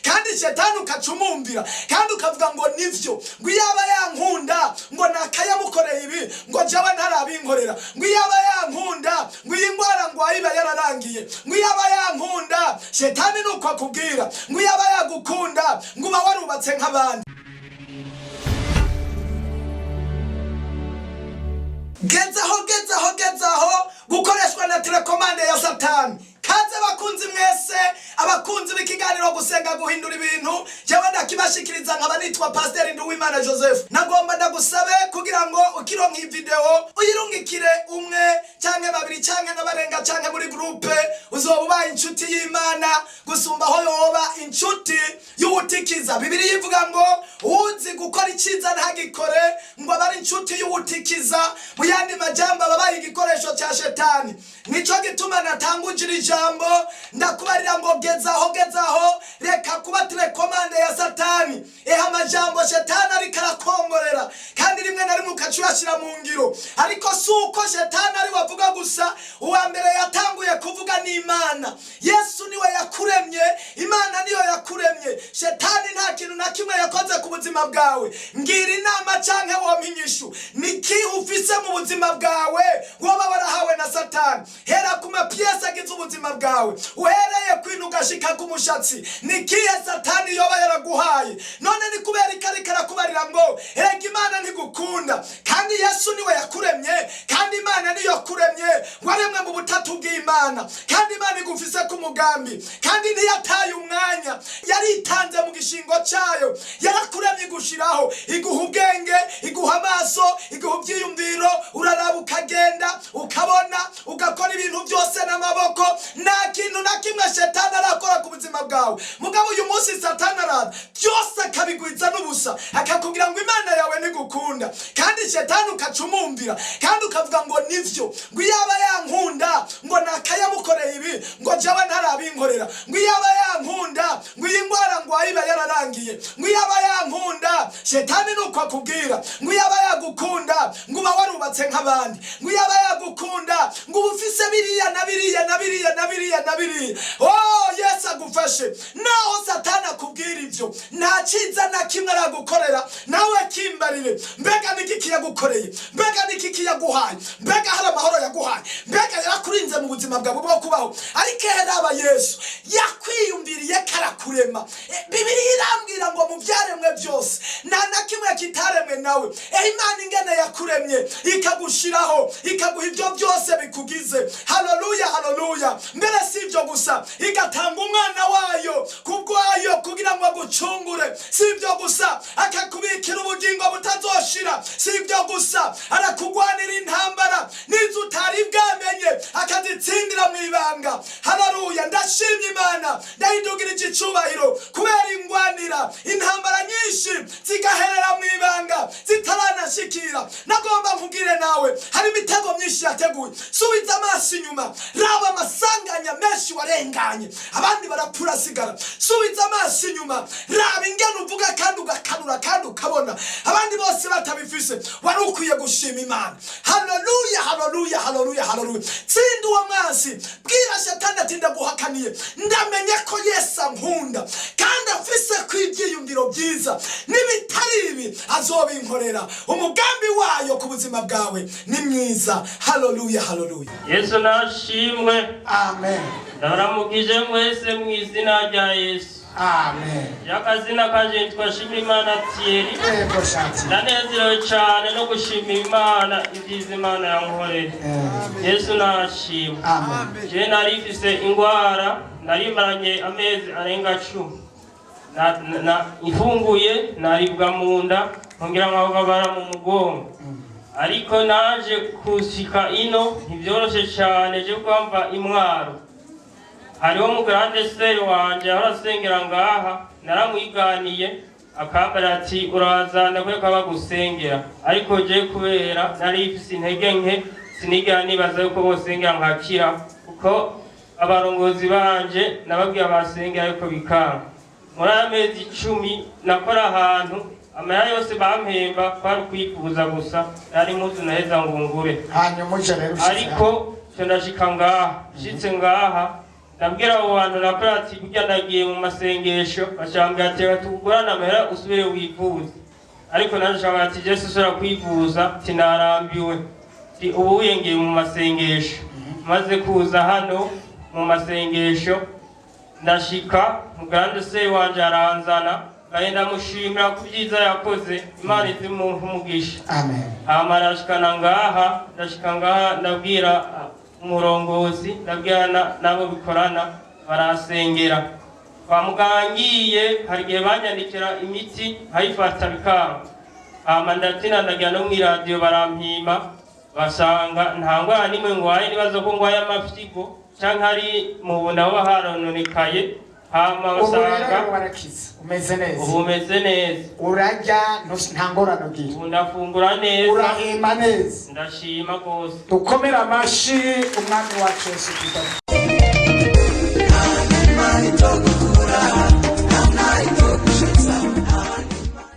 Kandi shetani ukaca umwumvira, kandi ukavuga ngo nivyo, ngo iyaba yankunda ngo nakayamukoreye ibi, ngo jewe ntarabinkorera, ngo iyaba yankunda ngo iyi ndwara ngo ayiba yararangiye, ngo iyaba yankunda. Shetani nuko akubwira ngo iyaba yagukunda ngo uba warubatse nk'abandi. Gezaho, gezaho, gezaho gukoreshwa na télécommande ya Satani. Kaze bakunzi mwese, abakunzi b'ikiganiro Gusenga Guhindura Ibintu. Jewe ndakibashikiriza nkaba nitwa Pasiteri Nduwimana Joseph. Nagomba ndagusabe kugira ngo ukironka iyi video uyirungikire umwe canke babiri canke n'abarenga canke muri groupe. Uzoba ubaye inshuti y'Imana gusumba aho yoba inshuti y'uwutikiza. Bibiliya ivuga ngo uzi gukora icyiza ntagikore ngo aba ari inshuti y'uwutikiza. Mu yandi majambo, aba abaye igikoresho cya shetani. Nico gituma natanguje iri jambo ndakubarira ngo gezaho, gezaho, reka kuba télécommande ya Satani. Eha amajambo shetani ariko arakongorera, kandi rimwe na rimwe ukaca uyashyira mu ngiro. Ariko si uko shetani ari wavuga gusa. Uwa mbere yatanguye kuvuga ni Imana. Yesu niwe yakuremye, Imana niyo yakuremye. Shetani nta kintu na kimwe yakoze ku buzima bwawe. Ngira inama canke wompa inyishu: niki ufise mu buzima bwawe woba warahawe na Satani? Hera ku ma pièces agize ubuzima bwawe, uhereye kwino ugashika ku mushatsi. Nikihe Satani yoba yaraguhaye? None ni kubera iki ariko arakubarira ngo erega Imana ntigukunda, kandi Yesu niwe yakuremye, kandi Imana niyo yakuremye? Waremwe mu butatu bw'Imana, kandi Imana igufise ku mugambi, kandi ntiyataye umwanya, yaritanze mu gishingo cyayo, yarakuremye, igushiraho, iguha ubwenge, iguha amaso, iguha ibyiyumviro. Uraraba, ukagenda, ukabona, ugakora ibintu byose n'amaboko. Nta kintu na kimwe shetani arakora ku buzima bwawe. Mugabo uyu munsi Satani araza, byose akabigwiza n'ubusa, akakubwira ngo Imana yawe ntigukunda, kandi shetani ukaca umwumvira, kandi ukavuga ngo nivyo, ngo iyaba yankunda ngo nakayamukoreye ibi, ngo jewe ntarabinkorera, ngo iyaba yankunda ngo iyi ndwara ngo ayiba yararangiye, ngo iyaba yankunda. Shetani nuko akubwira ngo iyaba yagukunda ngo uba warubatse nk'abandi, ngo iyaba yagukunda ngo uba ufise biriya na biriya na biriya na biriya na biriya. Oh, Yesu agufashe. Naho Satani akubwira ivyo, nta cyiza na kimwe aragukorera. Nawe kimbarire: mbega niki kiyagukoreye? Mbega niki kiyaguhaye? Mbega hari amahoro yaguhaye? Mbega yarakurinze mu buzima bwawe bwo kubaho? Ariko heraba Yesu yakwiyumviriye karakurema. Bibiliya irambwira ngo mu byaremwe byose nta na kimwe kitaremwe nawe. Imana ingene yakuremye, ikagushiraho, ikaguha ibyo byose bikugize. Haleluya, haleluya! Mbere si ibyo gusa, igatanga umwana wayo kubwayo kugira ngo agucungure. Si ibyo gusa, akakubikira ubugingo butazoshira. Si ibyo gusa, arakugwanira intambara n'izo utari bwamenye, akazitsindira mu ibanga. Haleluya! Ndashimye Imana, ndayidugirije icubahiro kubera ingwanira intambara nyinshi zigaherera mu ibanga, zitaranashikira. Nagomba nkubwire nawe, hari imitego myinshi yateguye. Subiza amaso inyuma, raba amasanganya menshi warenganye, abandi barapfa urasigara. Subiza amaso inyuma, raba ingene uvuga kandi ugakanura kandi ukabona, abandi bose batabifise. Wari ukwiye gushima Imana. Haleluya, haleluya, haleluya, haleluya! Tsinda uwo mwansi. Bwira shetani ati ndaguhakaniye, ndamenye ko Yesu ankunda kandi afise ko ibyiyumviro byiza. N'ibitari ibi azobinkorera. Umugambi wayo ku buzima bwawe ni mwiza. Haleluya, haleluya! Yesu nashimwe. Amen. Ndabaramukije mwese mu izina rya Yesu. Amen. Akazina kanje nitwa Shimimana Thierry. Yego shati. Ndanezerewe cyane no gushimira Imana ibyiza Imana yankoreye. Yesu nashimwe. Amen. Je nari mfise ingwara narimaranye amezi arenga 10. Ifunguye naribwa mu nda, nkongera nkababara mu mugongo. Ariko naje kushika ino ntibyoroshe cyane. Je kwamva imwaro, hariho mu grande sœur wanje ahora asengera ngaha. Naramwiganiye, akambara ati uraza ndakwereka bagusengera. Ariko je kubera nari mfise intege nke, sinigera nibaza yuko bosengera nkakira, kuko abarongozi banje nababwiye basengera ariko bikanga. Muri aya mezi 10 nakora ahantu, amahera yose bampemba kwari ukwifuza gusa, nari impuzu naheza ngo ngure. Hanyuma uje rero ushitse. Ariko cyo ndashika ngaha, nshitse ngaha. Ndabwira abo bantu nakora ati burya ndagiye mu masengesho, bacambwira ati reka tugurane amahera usubire wivuze. Ariko naje nshaka ati Jesu usubira kwivuza, ati narambiwe, ati ubu ngiye mu masengesho. Maze kuza hano mu masengesho, ndashika mugande se wanje aranzana, ngaye ndamushimira ku byiza yakoze, Imana izimuha umugisha. Amen. Hama ndashikana ngaha, ndashika ngaha, ndabwira umurongozi, ndabwira n'abo bikorana, barasengera. Kwa muganga ngiye, hari igihe banyandikira imiti nkayifata bikanga. Hama ndatina, ndagira no mw'iradiyo barampima, basanga nta ngwara nimwe ngwaye, nibaza ko ngwaye amafyigo canke ari mu nda hoba harononekaye. Hama Ubu rero basanga warakize, umeze neza? Ubu meze neza. Urarya, nta ngorane ugira? Ubu ndafungura neza. Urahema neza? Ndashima rwose. Dukomere amashi Umwami wacu Yesu Kristo. Imana.